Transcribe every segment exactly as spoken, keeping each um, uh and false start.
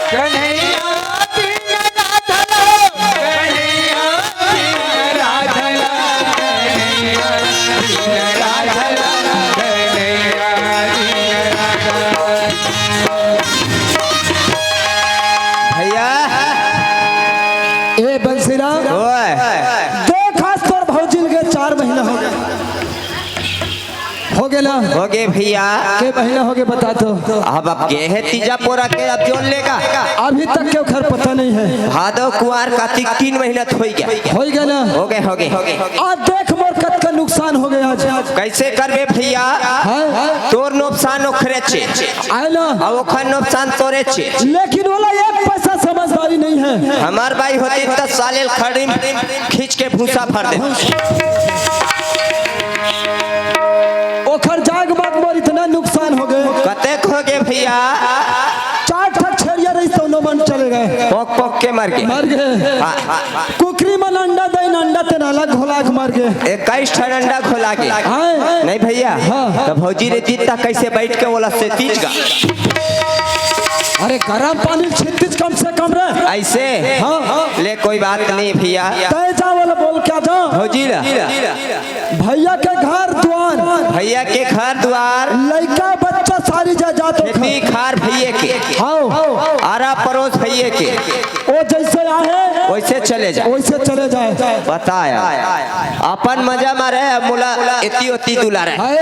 कन्हैया बिन राधा लाल, कन्हैया बिन राधा लाल, कन्हैया बिन राधा लाल, कन्हैया बिन राधा लाल। भैया। ए बंसीराम, ओए। देख, आज तोर भौजी लगे चार महीना हो गया। हो गे ना? हो गे भैया। के महीना हो गे बता तो। अब, अब गे हे तीजा पोरा के, अब जोन लेगा। अभी तक के ओखर पता नहीं है। भादो कुआर कातिक तीन महीना तो हो गया। हो गया ना? हो गए, हो गए। आज देख मोर कतका नुकसान हो गया आज। कैसे करबे भैया? हाँ? तोर नुकसान ओखरे चे। आए ना? अब ओखर नुकसान तोरे चे। लेकिन ओला एक पैसा समझदारी नहीं है। हमार बाई होती तो साले खड़ी खींच के भूसा भर दे। ओखर जाग बाद मोर इतना नुकसान हो गए। कतेक हो गए भैया? चार ठक छेरिया रही, दोनों मन चले गए। पोक पोक के मर गए। मर गए। हाँ, हाँ, हाँ। कुकरी मन अंडा दे, अंडा तेन अलग घोला के मर गए। इक्कीस ठन अंडा घोला गए। हाँ। नहीं भैया, हाँ। तो भौजी रे जीता कैसे बैठ के ओला सेतीज गा। अरे गरम पानी छित्तीज कम से कम रे। ऐसे? हाँ, हाँ। ले कोई बात नहीं भैया। तय जा वाला बोल क्या जा? भौजी ला। भैया के घर द्वार। भैया के घर द्वार। लइका बच्चा सारी जायदाद ओखर। खेती खार भैया के। हाँ। आरा परोस भैया के। ओ जैसे आहे। वैसे चले जाए। वैसे चले जाए। बताया। अपन मजा मारे, मोला एती ओती दुलारे। हाय।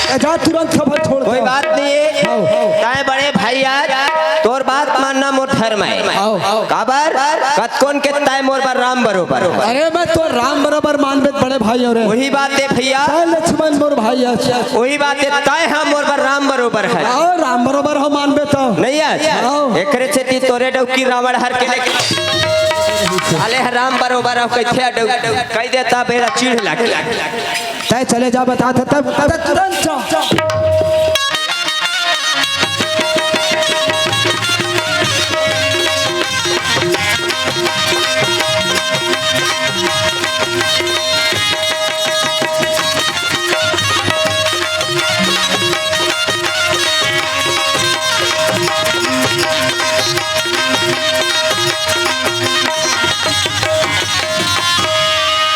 ए, जा तुरंत खबर छोड़ कोई दे। बात नहीं है। आओ, आओ। ताए बड़े भाई यार, तोर बात मानना मोर धर्म है। आओ, आओ। काबर? कतकोन के ताए मोर बर राम बरोबर है। अरे मैं तो राम बरोबर मानबे बड़े भाई हो रे। वही बात है भैया। ताए लक्ष्मण मोर भाई है। वही बात है, ताए हम मोर बर राम बरोबर है। आओ, राम बरोबर हो मानबे तो। नहीं है? आओ। एकरे सेती तोरे डौकी रावण हर के लेके। साले ह राम बरोबर हो, कैसे डौ-, कह देता बेरा चिढ़ लग। तय चले जा, बता था तब, तब तुरंत जा।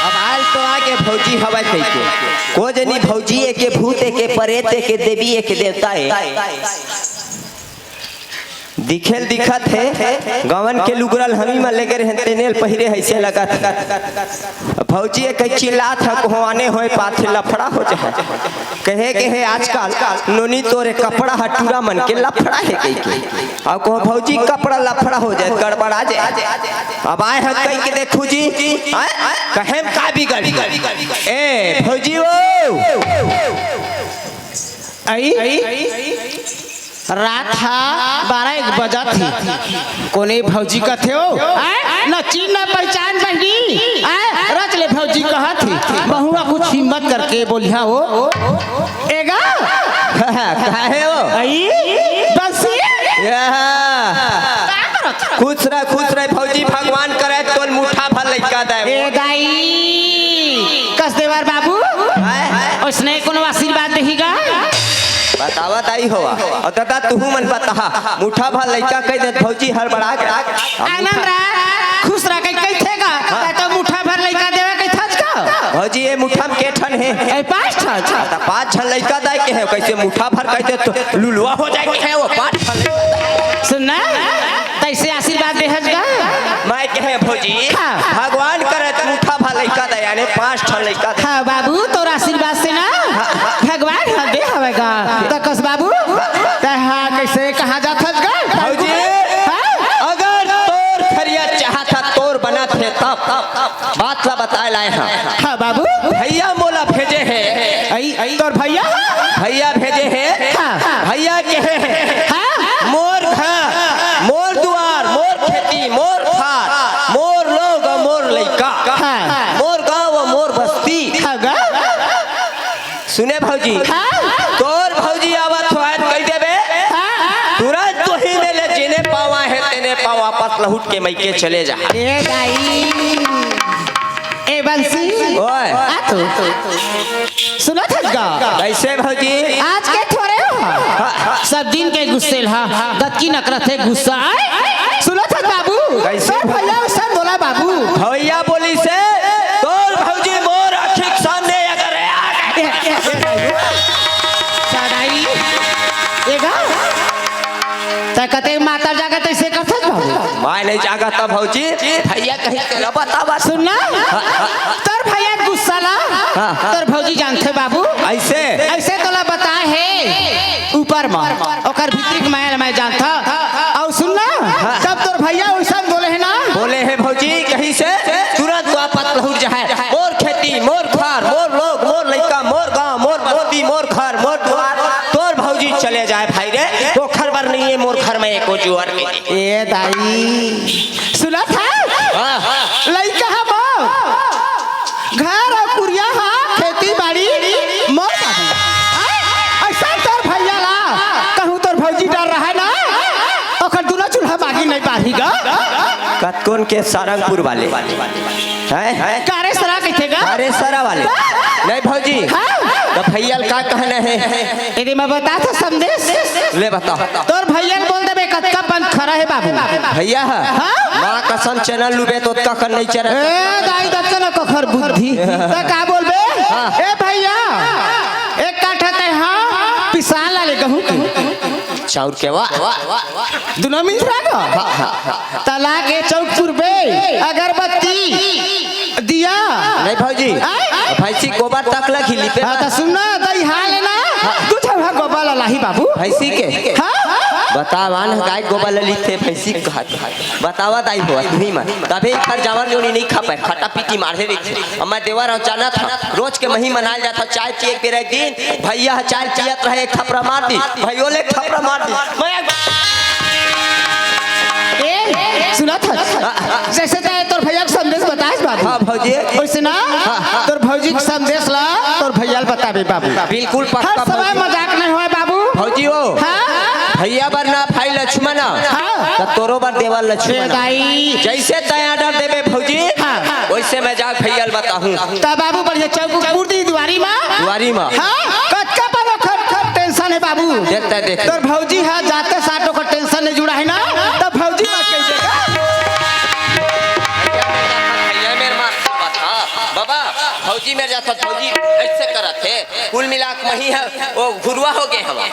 अब आल तो आगे भौजी हवय कहिके। को जनी भौजी एके भूत एके परेत एके देवी एके देवता है। दिखेल दिखत हे, गवन के लुगरल हमी म लेगे रहन, तेनेल पहिरे हइसे लगत हे। भौजी ए कहि चिल्लात हे, कोहवाने होय पाथे लफड़ा हो जाए। कहे के हे आजकल नोनी तोरे कपड़ा ह टूरा मन के लफड़ा हे कहिके। अउ कहो भौजी कपड़ा लफड़ा हो जाए, गड़बड़ा जाए। अब आए ह कहिके देखू जी, आय? कहेम का बिगड़? ए भौजी ओ, आई? रात हा बारह एक बजत हे। कोने भौजी कथे हो? आय? न चीन न पहचान बहिनी। आय? रच ले भौजी कहत हे। महुआ कुछ हिम्मत करके बोलिया हो। एगा? काहे हो? आई? बसी? या। का करत? खुश रह, खुश रह भौजी, भगवान करे तोल मुठा भर लइका दे। ए दाई, कस देवर बाबू, हाय, हाय। ओसने कोनो आशीर्वाद देही गा? बतावा दाई होवा। अउ दादा, तुहू मन बता, मुठा भर लइका कहि दे, भौजी हड़बड़ा गे। आनंद रह, खुश रह, कहि, कहिथे गा, हाँ। त तो मुठा भर लइका देवे कहिथस का? भौजी, ए मुठा म के ठन हे? ए, पाँच ठन। त पाँच झन लइका दाई के हे, कइसे मुठा भर कहि दे, तो लुलवा हो जाए के हे वो पाँच ठन लइका। सुन ना, तइसे आशीर्वाद देहत गा। मैं कहे भौजी, हाँ। भगवान करे त मुठा भर लइका दे, यानी पाँच ठन लइका दे। हाँ बाबू, तोर आशीर्वाद से ना भगवान ह दे हवे गा। त कस बाबू, त हाँ कइसे कहाँ जात हस गा? भौजी, हाँ? अगर तोर खरिया चाहत ह, तोर बनत हे तब, बात ला बताए लाए हँव। हाँ बाबू। भैया मोला भेजे हे। आई, आई। तोर भैया? भैया भेजे हे। हाँ। भैया कहे हे, हाँ। मोर घर, मोर दुआर, मोर खेती, मोर खार, मोर लोग, मोर लइका, हाँ। मोर गाँव, मोर बस्ती। हाँ गा। सुने भौजी, हाँ। तोर भौजी लहुट के मइके चले जा। ए दाई, ए बंसी, ओए। आ तू। सुनत हस गा? कइसे भौजी? आज के थोरे हो? हाँ, हाँ। सब दिन के गुस्सेल हा, गतकी नकरत हे गुस्सा आय। सुनत हस बाबू? कइसे? तोर भइया अइसन बोला बाबू। भइया बोलिस हे, तोर भौजी मोर आँखी के सामने अगर आ गे। ए, ए, ए, ए, सदाई, ए गा? तैं कते माता जाके तइसे करथस बाबू? मैं नइ जागत भौजी, भइया कहिथे ला बतावत। सुन ना, तोर भइया के गुस्सा ला, हाँ, हाँ। तोर भौजी जानथे बाबू। अइसे? अइसे तोला बताय हे ऊपर म, ओकर भीतरी के माया ल मैं जानथंव। अउ सुन ना, हाँ। जब तोर भइया वइसन बोले हे ना, बोले हे भौजी, कहिस हे तुरंत वापस लहुट जाय। मोर खेती, मोर खार, मोर लोग, मोर लइका, मोर गाँव, मोर मोती, मोर घर, मोर दुवार, तोर भौजी चले जाय भाई रे, ओखर बर नइ हे मोर घर म एको जुअर भी। ए दाई, सुनत हस? हाँ, हाँ। लइका ह मोर, घर अउ कुरिया ह खेती बाड़ी मोर बाबू। आय, अइसन तोर भइया ला कहूँ तोर भौजी डर रहय ना, ओखर दूनों चूल्हा बागी नइ बारही गा। कतकोन के सारंगपुर वाले। हैं? कारे सरा कहिथे गा? कारे सरा वाले। नहीं भौजी, हाँ। त भइया ल का कहना हे? एदे मैं बताथंव संदेश। ले बता। तोर भइया ल बोल देबे, कतका पंथ खरा हे बाबू। भइया ह? हाँ? माँ कसम चना लुबे त ओतका कन नइ चरा। ए, दाई दच्चन कखर बुद्धि। त का बोलबे? हाँ। ए भइया, एक काठा तैं हा, पिसान ला ले गहूँ के। चाउर के वा। दूनों मिंजरा गा? हाँ, हाँ, हाँ। तला के चउक पुरबे, अगरबत्ती, दिया। नहीं भौजी, आय? भइसी गोबर तक ल घिली पे। हाँ, त सुन ना, दई हा ले ना, हाँ। दू झउहा गोबर ला लाही बाबू। भइसी के? हाँ। बतावा न, गाय गोबर ल लिथे, भइसी के कहत। बतावा दाई हो, तुही मन। तभे एखर जावर जोनी नइ खपय, फटाफिटी मारे रहिथे। अब मैं देवर हंव जानत हंव, रोज के मही मनाल जात हंव, चाय पिए के बेरा एक दिन भइया ह चाय पियत रहे, एक थपरा मार दिस, भइयो ले एक थपरा मार दिस। मैं ए, सुनत हस? जइसे तैं तोर भइया के संदेश बतायस बाबू। हाँ, भौजी। वइसे ना, हाँ, हाँ। तोर भौजी के संदेश ला तोर भइया ल बताबे बाबू। बिल्कुल पक्का हर समय भौजी। मजाक नइ होय बाबू। भौजी हो। हाँ। भइया बर ना भाई लक्ष्मण, हाँ। त तोरो बर देवर लक्ष्मण। ए दाई। जइसे तैं order देबे भौजी, हाँ। वइसे मैं जाके भइया ल बताहूँ। त बाबू बढ़िया चउक पुर दिही दुवारी म। दुवारी म। हाँ, कतका पन ओखर tension हे बाबू। देखता, देखता। तोर भौजी ह जाते साथ ओखर tension नइ जुड़ा हे ना, त भौजी मत कहि देगा। भइया मेर मार बाबा, भौजी मेर जाथस, भौजी अइसे करत हे, कुल मिला के मही ह, ओ घुरवा हो गे हवंव।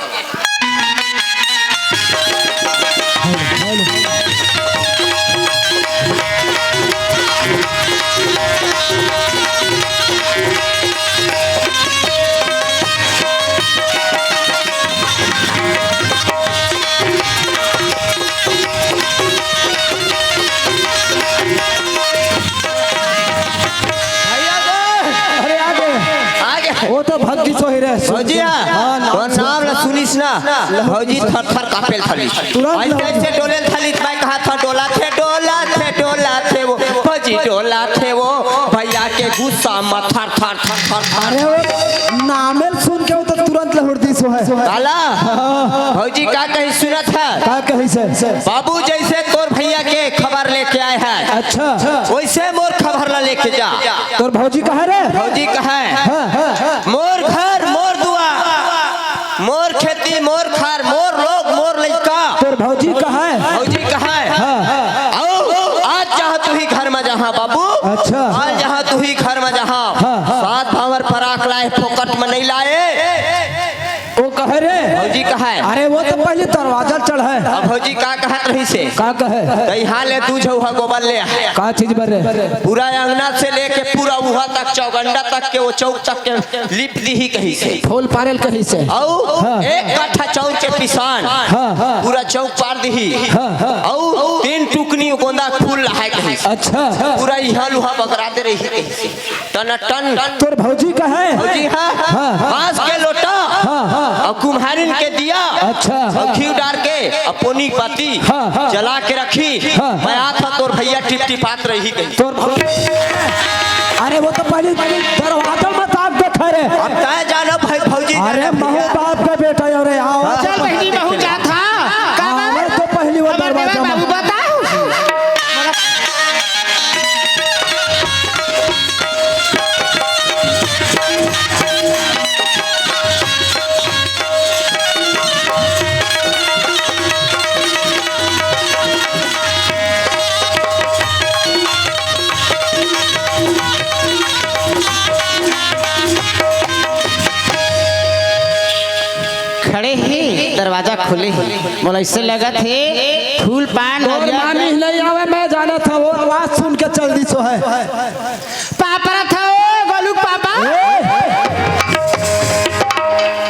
भइया रे। अरे आ गे। आ गे। ओ तो भग गिस होही रे। भौजी हा, हाँ, नाम तोर नाम ला सुनिस ना, भौजी थर थर कांपेल धर लिस। तुरंत अइसे, अइसे डोलेल धर लिस, मैं कहत हंव डोलाथे, डोलाथे, डोलाथे वो, भौजी डोलाथे वो, भइया के गुस्सा म थर थर थर थर थर। अरे वो नामेल सुन के वो तो तुरंत लहुट दिस होही। काला? हाँ। भौजी का कहिस सुनत हस? का कहिस हे? बाबू जइसे तोर भइया के खबर लेके आय हस, अच्छा। वइसे मोर खबर ला लेके जा। तोर भौजी कहाँ रे? भौजी कहाँ हे? हाँ, हाँ। मोर घर, मोर दुवार, मोर खेती, मोर खार, मोर लोग, मोर लइका। तोर भौजी कहाँ हे? भौजी कहाँ हे? हाँ, हाँ। अउ आज जहाँ तुही घर म जहाँ बाबू। अच्छा। आज जहाँ तुही घर म जहाँ। हाँ, हाँ। सात भांवर फराक लाए, फोकट म नइ लाए। ओ कहे रे? भौजी कहाँ हे? अरे वो तो पहिली दरवाजा चढ़े। अब भौजी का कहत रहिस हे? का कहे? त इहाँ ले दू झउहा गोबर ले आ। का चीज बर रे? पूरा अंगना से लेके पूरा उहाँ तक, चौगंडा तक के, वो चौक तक के लिप दिही कहिस हे। फूल पारेल कहिस हे। अउ हाँ। एक कट्ठा चाउर के पिसान हाँ, हाँ। पूरा चौक पार दिही। हाँ, हाँ। अउ तीन टुकनी गोंदा फूल लहाय कहिस हे। अच्छा। पूरा इहाँ ल उहाँ बगरा दे रही कहिस हे। टनाटन। तोर भौजी कहाँ हे? भौजी हा। हाँ, हाँ। बांस के लोटा। हाँ, हाँ। अउ कुम्हारिन के दिया। अच्छा। अउ घीव डार के अउ पोनी पाती हाँ, हाँ। जला के रखही। हाँ, हाँ। मैं आत हंव तोर भइया टिपटिपात रही कहिस। तोर भौ-, अरे वो तो पहिली दरवाजा म ताक देथे रे। अब तैं जान भई भौजी अरे जान महूँ भइया। बाप के बेटा हंव रे, आव। हाँ। चल बहिनी, महूँ जात हंव। का हाँ, बात? मैं तो पहिली वो हमर दरवाजा देवर म बाबू बताओ। खड़े हे, दरवाजा खुले हे। मोला अइसे लगत हे, फूल पान तोर नरियर मामी नहीं आवे, मैं जानत हंव, वो आवाज सुन के चल दिस हे। पाँव परत हंव, गोलू पापा। ए!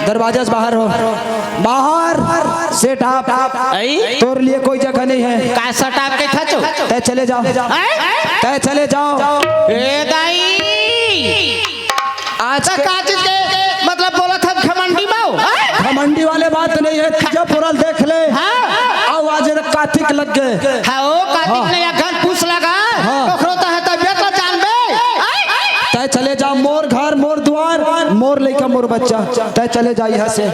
दरवाजा से बाहर हो, बाहर। सेठ आप, आई? तोर लिए कोई जगह नहीं है। का सेठ आप के था चो? तय चले जाओ। हैं? तय चले जाओ। ए दाई! आज त के का चीज के मतलब बोलत हस घमंडी माओ? हैं? घमंडी वाले बात नहीं है, तीजा पुरल देख ले। हाँ। अउ आज कातिक लग गे। हाँ, ओ कातिक हाँ। नहीं, अगहन पूस लगा। हाँ। ओकरो त है तबियत ला जानबे। तय चले जा, मोर घर, मोर दुआर, मोर लइका, मोर बच्चा। तय चले जा यहाँ से,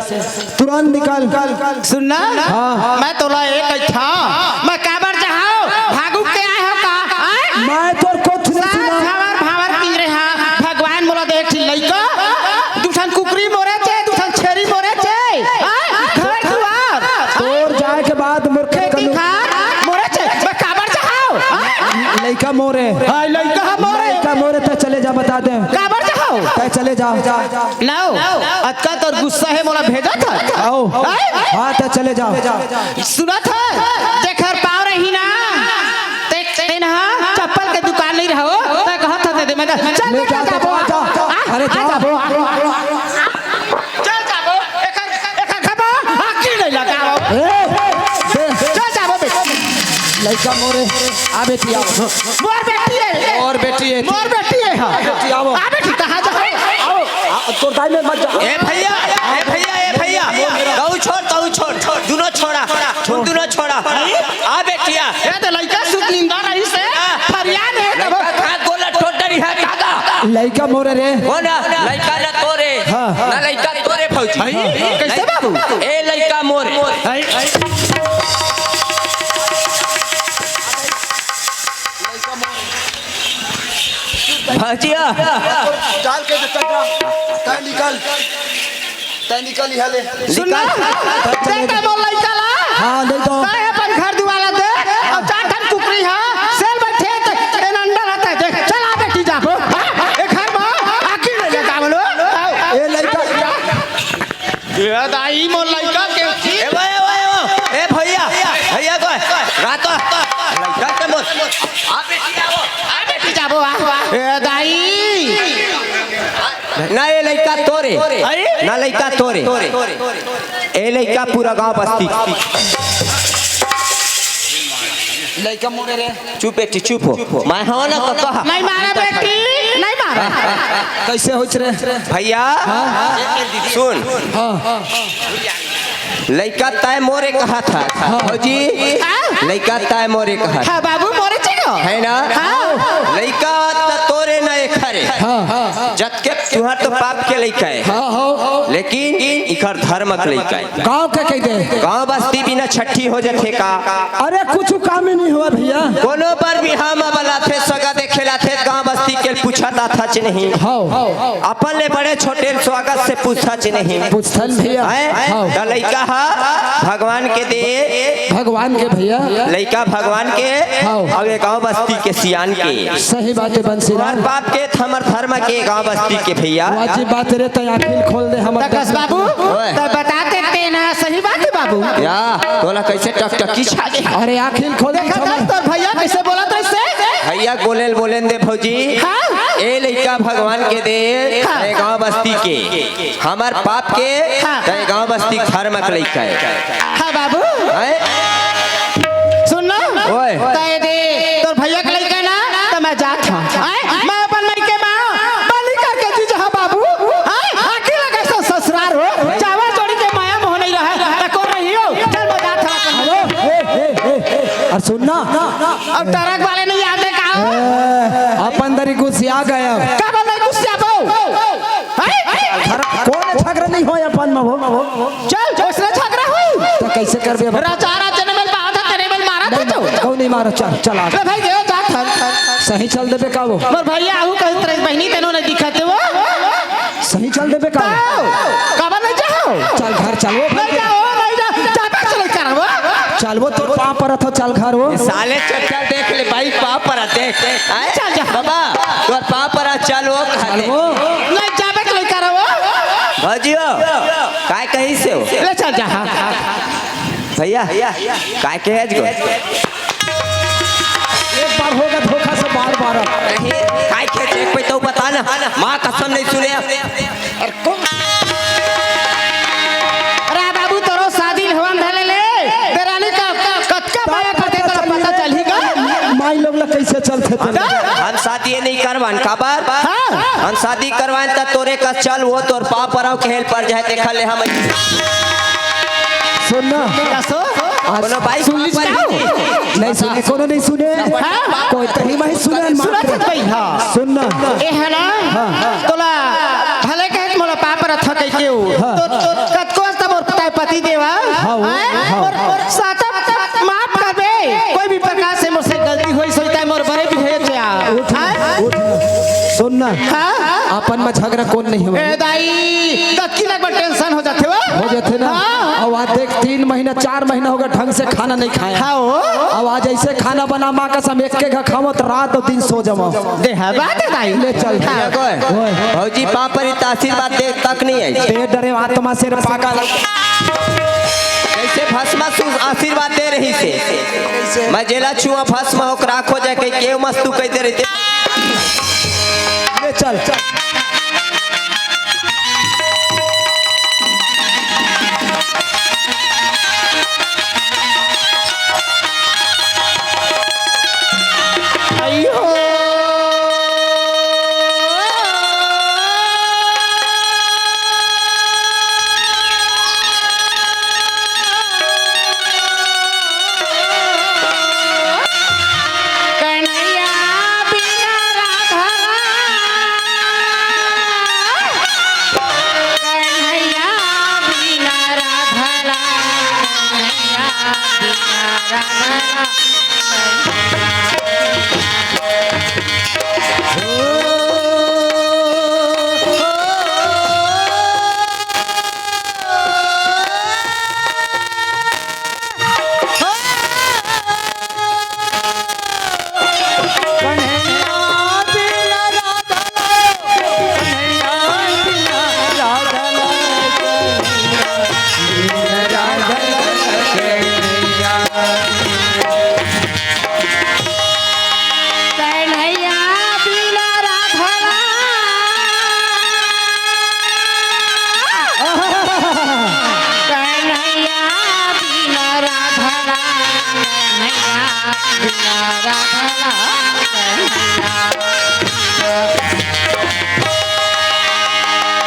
तुरंत निकल। सुन ना, हाँ। मैं तोला एक कहिथंव, मैं काबर जाहंव, भागू के आय हंव का? आय? मैं तोर कुछ नहीं सास सुना। भांवर भांवर पी रहे हा, भगवान मोला दे एक ठिन लइका, दू ठन कुकरी मोरे चे, दू ठन छेरी मोरे चे, आय? घर दुआर, तोर जाए के बाद मोर खेती कतनो खार मोरे चे, मैं काबर जाहंव? आय? लइका मोरे। हाँ, लइका हा मोरे। लइका मोरे, तय चले जा, बता दे। काबर जाहंव? तय चले जा। नव, अतका तोर गुस्सा हे, मोला भेजत हस? आओ। हैं? हाँ, त चले जाओ। सुनत हस? जेकर पाँव रही ना, ते, तेन हा चप्पल के दुकान नहीं रहो, त कहत हस दे दे, मैं चल ले बेटा, जा, जाबो, जा, जा। आ, अरे आ, जाओ। जाबो, आ। चल जाबो, एकर, एकर खबो, आँखी नहीं लगाओ। ए, दे। चल जाबो बेटा। लइका मोरे, आ बेटी, आ। मोर बेटी हे। मोर बेटी हे। मोर बेटी हे, हाँ। बेटी, आओ। आ बेटी, कहाँ जा? आओ। आ, तोर दाई में मत जा। ए भैया, ए भैया, ए भैया, तहूँ छोड़, तहूँ छोड़, दूनों छोड़ा, तुम दूनों छोड़ा। आ बेटिया। ए तो लइका सुत निंदा रहिस हे, फरियान हे तब। लइका खा गोला ठोटरी है दादा। लइका मोरे रे। हो ना, लइका ना तोरे, हाँ। ना लइका तोरे भौजी। कैसे बाबू? ए लइका मोरे। भजिया। डाल के दे, तय निकल, तय निकल यहाँ ले। सुन ना, निकल। दे दे मोर लइका ला। हाँ, दे दो। तय अपन घर दुआर ला दे, अउ चार ठन कुकरी हा, सेल बइठे, ते, तेन अंडा रहता है, देख, चल आ बेटी जाबो। हाँ, ए घर में आगी ले ले जावलो। ए लइका। ए दाई, मोर लइका के ए भाई, ए भाई, ए भैया, भैया को, रात लइका के मोर। आ बेटी जाबो, आ बेटी जाबो, आ। ए दाई। ना ए लइका तोरे, अरे? ना लइका तोरे। ए लइका पूरा गांव बस्ती। लइका मोरे रे। चुप बेटी, चुप हो। मैं हंव ना तो कहा। नहीं मारा बेटी, नहीं मारा। कैसे होइस रे? भैया, सुन। हाँ। लइका तय मोरे कहत हस। हाँ। भौजी, हाँ। लइका तय मोरे कहत। हाँ बाबू, मोरे चलो। है ना? हाँ। लइका त तोरे न एखरे। हाँ। जतके तुंहर तो पाप के लइका हे। हाँ, हाँ। लेकिन इखर धर्म के लइका हे। गांव के कहि दे। गांव बस्ती बिना छट्ठी हो जथे का? अरे कुछु काम ही नहीं हुआ भैया। कोनो बर बिहाव म बलाथे, सगा देखे लाथे, गांव बस्ती के पूछत आथच नहीं। हाँ। अपन ले बड़े छोटे ल स्वागत से पूछथच नहीं। पूछथन भैया। हैं? हाँ। त लइका ह भगवान के दे। भगवान के भैया। लइका भगवान के। हाँ। अउ ए गांव बस्ती के सियान के। सही बात हे बंसीलाल। हमर बाप के, हमर धर्म के, गांव बस्ती के भैया। वाजिब बात रे, तय आँखी ल खोल दे हमर। तकस बाबू, ओए। त बता देते ना, सही बात हे बाबू। या, तोला कैसे टकटकी छा दे? अरे आँखी ल खोल दे देखा हमर। त तोर भैया कैसे बोलत रहिसे? भैया बोले ल बोले न दे भौजी। हाँ। ए लइका भगवान के दे, हाँ। ए गांव बस्ती के। हमर पाप के, हाँ। तय गांव बस्ती धर्म के लइका हे। हाँ बाबू। हैं? सुन ना। ओए। तय दे, तोर भैया के लइका ना, त मैं जात हंव। हैं? मैं अपन मइके म बली करके जी जहाँ बाबू। हैं? आगी लगे सो ससुरार हो। चावल जोड़ी के माया मोह नहीं रहा। त कौन रही हो? चल मैं जात हंव अपन। ए, ए, ए, ए। अउ सुन ना। अब ट्रक वाले नहीं आते का हो? ए, अपन दरी गुस्सिया गया। का बोल रहे गुस्सिया बो? हैं? घर, कौन झगड़ा नहीं हो अपन में वो? चल, ओसने झगड़ा होई। त कैसे करबे अब? राजा, राजा ने मिल पावा था, तेरे मिल मारा था नहीं, तो। कौन नहीं मारा? चल, चल आ। अरे भाई, देव जात हन। सही चल देबे का वो? मोर भैया आहू कहत रहिस, बहिनी तेनो नहीं दिखत हे वो। सही चल देबे का? तो, काबर नहीं जाओ? चल घर चल वो। नहीं जाओ, नहीं जाओ, जाबे चल करबो। चल वो, तोर पाँव परत हंव, चल घर वो। साले चल, चल देख ले भाई, पाँव परत देख। आए? चल जा। बाबा, तोर पाँव परत, चल वो घर। चल वो। नहीं जाबे चल करबो। हाँ जी हो। काय कहिस हो? ले चल जा, हाँ। भैया, काय कहे आज को? एक बार होगा धोखा से बार बार। नहीं, काय कहे एक पे तो बता ना। माँ कसम नहीं सुने। अरे बाबू, तोरो शादी होवन धले ले। देरानी का कतका माया करथे, तोला पता चलही का? माई लोग ला कैसे चलथे तेला? हम शादी नहीं करवान, काबर? हाँ। हम शादी करवान त तोरे का चल, वो तोर पाँव परव के हेल पर जाए, देखा ले हम। सुन ना। का सो? आज कोनो भाई सुन ली पाँव पर जाओ। नहीं सुने, कोनो नहीं सुने। हाँ? कोई तही माही सुने सुनत मात्र। भाई, हाँ। सुन ना। ए है ना? हाँ। तोला भले कहे मोला पाँव परत हँव कहिके। हाँ। तो, तो कतको आज त मोर पति देव। हाँ, वो, हैं? हाँ। मोर, मोर साथ माफ करबे। कोई भी प्रकार से मोर से गलती होइस होही त मोर बड़े भी है क्या? उठ, हैं? उठ। सुन ना। हाँ? अपन में झगड़ा कोन नहीं होवे? ए दाई, कतकी लगभर tension हो जाथे वो। हो जाथे ना। हाँ। अब आज देख, तीन महीना, चार महीना होगे ढंग से खाना नहीं खाया। हाँ, हो। अब आज ऐसे खाना बना, माँ कसम, एक के घर खावत रात और दिन सो जावव। दे है बात है दाई। ले चल। हाँ। भैया कोई, ओए। भौजी पाँव परी त आशीर्वाद दे तक नहीं आई। ते डरे आत्मा से रे पागल। कैसे भस्म सु-, आशीर्वाद दे रहिसे। मैं जेला छुआ भस्म होक राख हो जाए, कहीं केव मस्तू कह दे रहिसे। ले चल।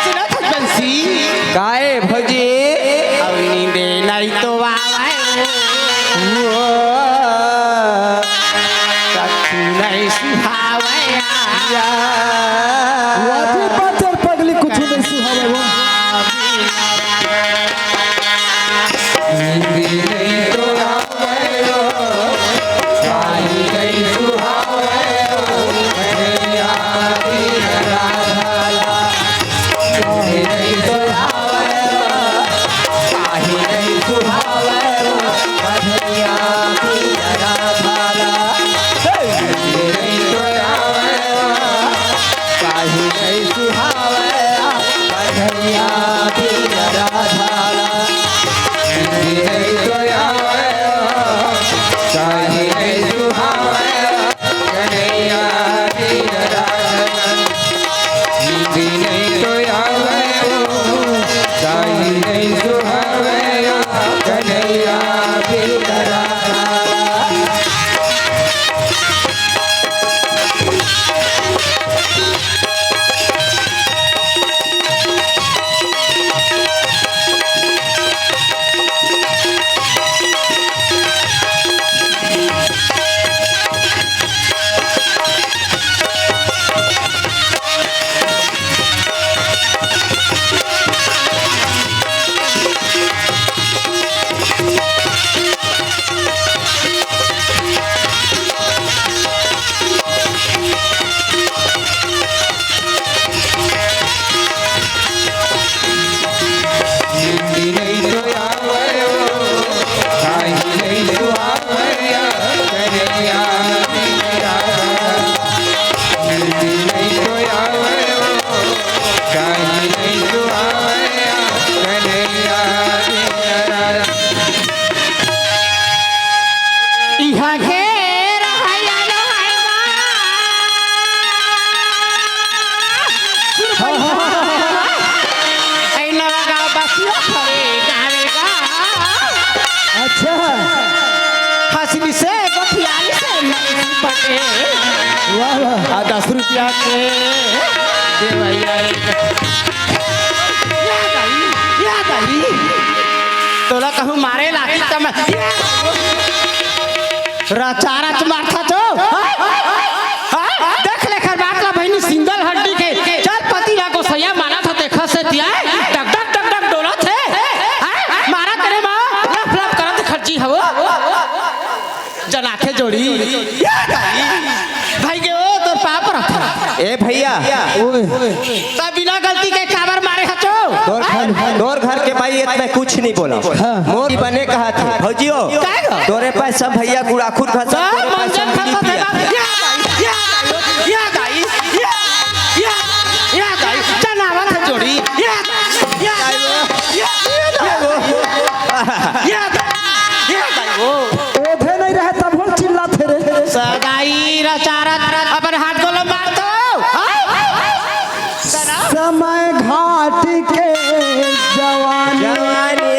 सुनत हस बंसी? काय भौजी? अउ नींदे नहीं तो आवय। ओ। कछु नहीं सुहावय। या। वाजी पाचर पगली कुछ नहीं सुहावय वो। नींदे नहीं तो आवय। वाह, वाह। आ दस रुपया के देवइया एक। या दाई, या दाई। तोला कहूँ मारे लागी त मैं रचारच मारथा तो। हाँ? देख ले खर बात ला बहिनी, सिंगल हड्डी के चल पति ला गोसैया मानत ह, देखा से तिया टक टक टक टक डोलत हे। हाँ? मारा करे मा लफ लफ करत खर्ची हवो। जनाथे जोड़ी। या दाई। भाई के ओ तोर पाप रखा। ए भैया, ओए। त बिना गलती के काबर मारे हचो? तोर घर, तोर घर के माई, मैं कुछ नहीं बोला। हाँ। मोर बने कहा था, भौजियो, काय गा? तोरे पास सब भैया गुड़ाखुर खा सब, सब तोरे पास मंजन सब खा बीड़ी सब पिया। है बाप। या दाई, या दाई, या, या, या दाई, जनावत है जोड़ी। या दाई, या दाई, या दाई, या दाई, या दाई, ओ। ओधे नहीं रहे तब हम चिल्लाथे रे। सगाई रचारत अपन हाथ गोलो मार दो। समय घाट के जवानी। जवानी।